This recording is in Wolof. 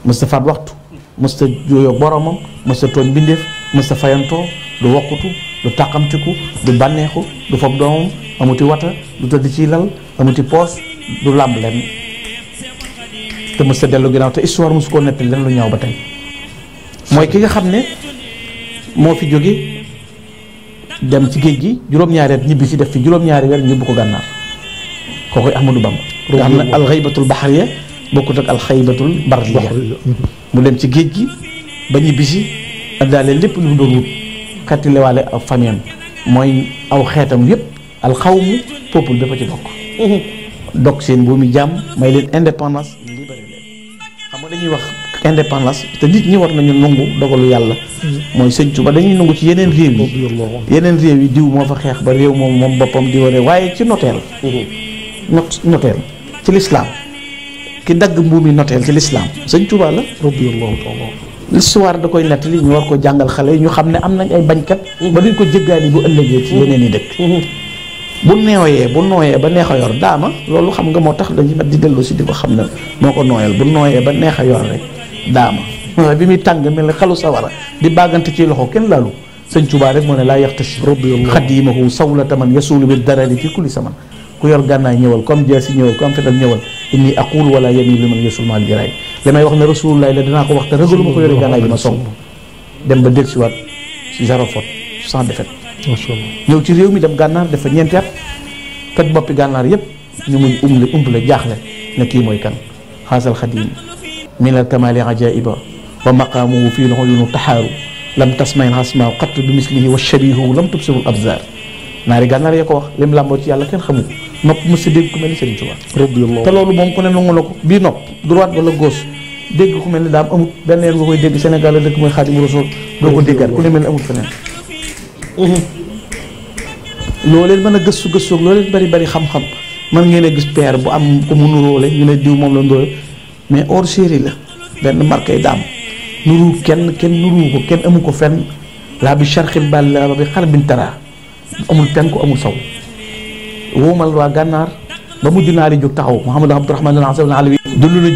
mësta faat waxtu mësta jooyoo boromam mësta tooñ bindeef mësta fayantoo du wokkutu du tàqamtiku du bànneexu du fob doomam amuti wata du tëdd ci lal amuti poos du làmb leen te mësta dellu ginnaaw te histoire mosu koo nettali leen lu ñaaw ba tey mooy ki nga xam ne moo fi jóge dem ci géej gi juróom-ñaari at ñibbi si def fi juróom-ñaari weer ñibbu ko gànnaar kookoy Ahmadou Bamba nga xam ne alxaybatul baxariya bokkut ak alxaybatul barriya mu dem ci géej gi ba ñibbi si daale lépp lu mu doon wut xettilewaale ak famiyam mooy aw xeetam yépp alxawmu peuple bépp a ci bokk dog seen boobu jàmm may leen indépendance libéré leen xam nga dañuy wax indépendance te nit ñi war nañu nangu dogalu yàlla mooy sëñ Tuba dañuy nangu ci yeneen réew yi diw moo fa xeex ba réew moom boppam di waree waaye ci noteel noteel ci lislaam ki dagg mbuumi noteel ci lislaam sëñ Tuba la l'histoire da koy nettali ñu war ko jàngal xale yi ñu xam ne am nañ ay bañkat ba duñ ko jéggaani bu ëllëgee ci yeneen i dëkk bu nooyee ba neex a yor daama loolu xam nga moo tax dañuy mat di dellu si di ko xam ne moo ko nooyal bu nooyee ba neex a yor rek daama bi muy tàng mel ne xalu sawara di bàggante ci loxo kenn laalu sëñ Tuubaa rek moo ne laa yaxtashi xadimahu sawlata man yasuulu bi darari fi kulli saman ku yor gànnaay ñëwal comme jaasi ñëwal comme fetal ñëwal inni aqul wala yamilu man yasul mal jiraay li may wax ne rasulullah la dinaa ko wax te ragalu ma ko yore gànnaay bi ma song dem ba dellusiwaat si zéro faute sans défaite ñëw ci réew mi dem gànnaar dafa ñeenti at kat boppi gànnaar yépp ñu muñ umpale jaaxle ne kii mooy kan xaasal xadim min al kamali ajaiba wa maqamuhu fii loxo yunu taxaaru lam tasmayn xasma xatt bi mislihi wa shabihu lam tubsirul abzar naari gànnaar ya ko wax lim làmboo ci yàlla kenn xamu nopp mës a dégg ku mel ni Serigne Touba te loolu moom ku ne nangu na ko bii nopp droite wala gauche dégg ku mel ni daam amut benn yoon nga koy dégg Sénégal la dëkk mooy Xaadimu Rasuul doo ko déggaat ku ne mel ni amut feneen loo leen mën a gëstu loo leen bari xam-xam mën ngeen a gis père bu am ko mu nuróole ñu ne diw moom la nuróole mais hors série la benn marqué daam nuru kenn nuru ko kenn amu ko fenn laa bi charxil bal la bi xar bin tara amul penku amul saw woomal waa gànnaar ba mujj naa di jóg taxaw Mouhamadou Abdourahmane al Alawi dund na